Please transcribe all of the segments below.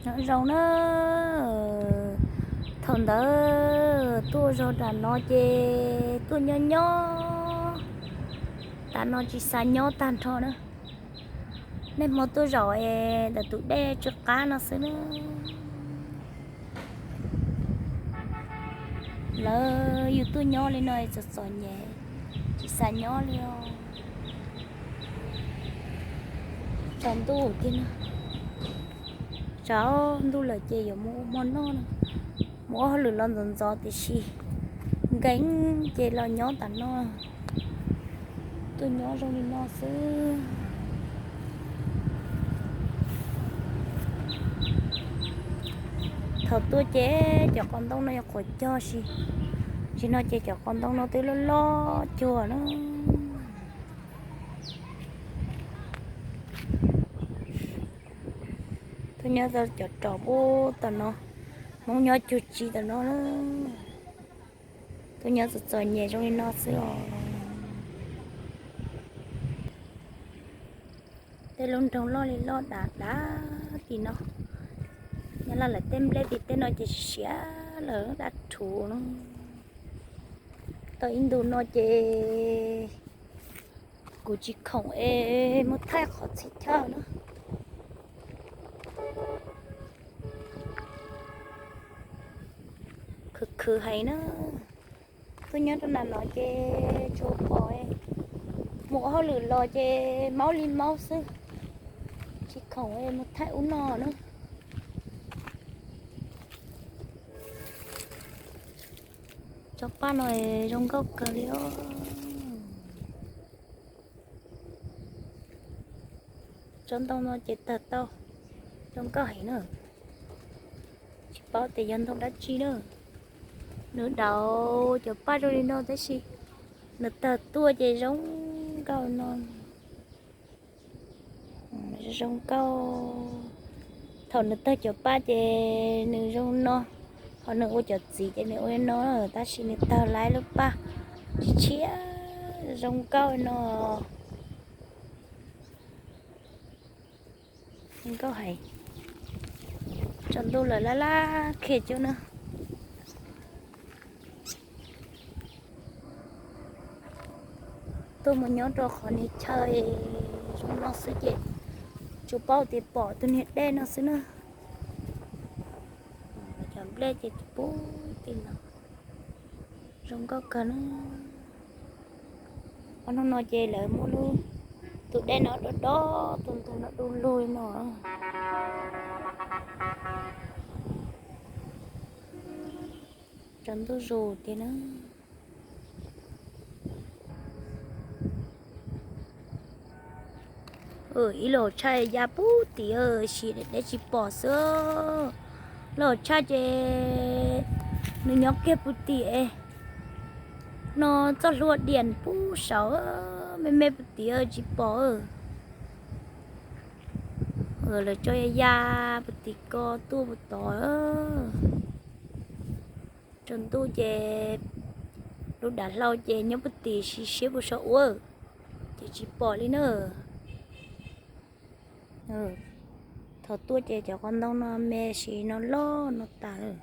Nyob zoo na, thaum ntawd tuaj zog nram no ces tuaj nyob nyob, tas no tsis xav nyob tag nrho na. Nej hmo tuaj zaum es ntawm tus dej tsw qab no xwb na. Lawv yus tuaj nyob li no txom txom nyem, tsis xav nyob li os. Tsaus ntuj thiab na, tsaus ntuj lawm ces yuav mus ua hmo noj na. Mus ua hauj lwm los ntxov ntxov tiam sis nkees ces los nyob tas no, tuaj nyob zoo li no xwb. Thaum tuaj ces cov qos ntoo no yog qhuav cog si, tam sim no ces cov qos ntoo no twb loj loj cuag na. Tuaj nyob tau cov rov pub tam no, Hmoob nyob cuag tsi tam no na. Tuaj nyob txom txom nyem zoo li no xwb os. Tej lub nroog loj li loj dav dav tim no, nyob lawm tej nplej tim tej no ces siav lawm dab rhuv no. Tau ib ntus no ces kuv tsis khoom es mus thaij qhov txhia chaw na. Khwv khwv heev na. Tuaj nyob rau nram no ces tsuas pom mus ua hauj lwm los ces maub li maub xwb, tsis khoom mus thaij ub no na. Tsob paj no zoo nkauj kawg li os. Tsob ntoo no ces tawg tau zoo nkauj heev na. Tsis paub tias yog ntoo dab tsi na. Nws daus cov paj zoo li no tab sis nws tawg tuaj ces zoo nkauj no. Zoo nkauj. Thaum nws tawg cov paj ces nws zoo no, ho nws ua cov txiv ces nws ua li no, tab sis nws tawg lawm lub paj tsis tshiab, zoo nkauj no. Zoo nkauj heev. Tsaus ntuj lawm laj laj khiav cuag na. Tuaj mus nyob rau qhov niag chaw zoo no xwb ces tsuas paub tias pom tus niag dej no xwb na. Cov nplej ces pub tim no zoo nkauj kawg na. Ob hnub no ces lawv muab lub, tus dej no dob dob tus ntug no du lug li no. Tsaus ntuj zus tiag na. Ib los tshaj ya puag tim, sim deb tsis pom xwb. Los tshaj ces nws nyob kiag puag tim no, txoj hlua diam puag saud, me me puag tim tsis pom. Lawv tso ya ya puag tim ko tuaj puag tod. Tsaus ntuj ces lub dav hlau ces nyob puag tim siab puag saum ua, ces tsis pom li na. Thaum tuaj ces cov qos ntoo no me sis no loj no tas lawm,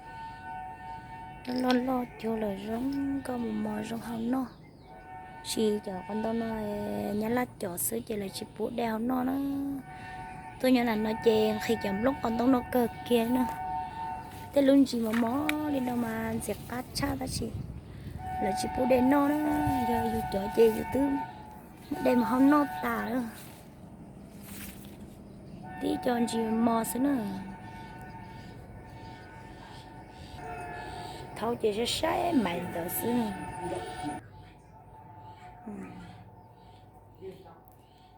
loj loj cuag lawm zoo nkauj mos mos zoo hau noj. Sis cov qos ntoo no nyab laj cov xwb ces lawv tsis pub de hau noj na. Tuaj nyob nram no ces nqhis cov nplooj qos ntoo no kawg kiag na. Tej lub ntsis mos mos li no mas ntxim qab tshaj tab sis lawv tsis pub de noj na. Yog yus cov ces yus twb de mus hau noj tas lawm. Tib co ntsis mos xwb na. Thaum ces saib saib mais ntawd xwb.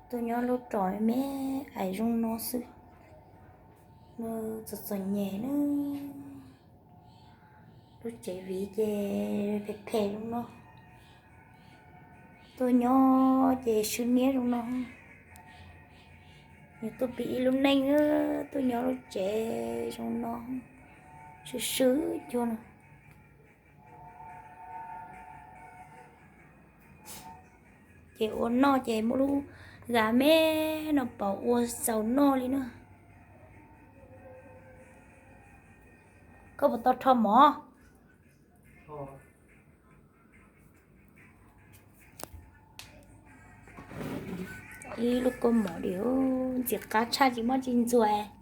Tuaj nyob lub rov me ais zoo no xwb, txom txom nyem na. Lub tsev viv ces phem phem zoo no. Tuaj nyob ces sw niab zoo no. Yus tuaj pib ib lub neej, tuaj nyob lub tsev zoo no, swb swb cuag no. Ces ua noj ces muab lub gam me no pov ua xaus noj li na. Koj puas tau rho mov? Ib lub kua mov li, ntxim qab tshaj tsis muaj tsis ntxuag.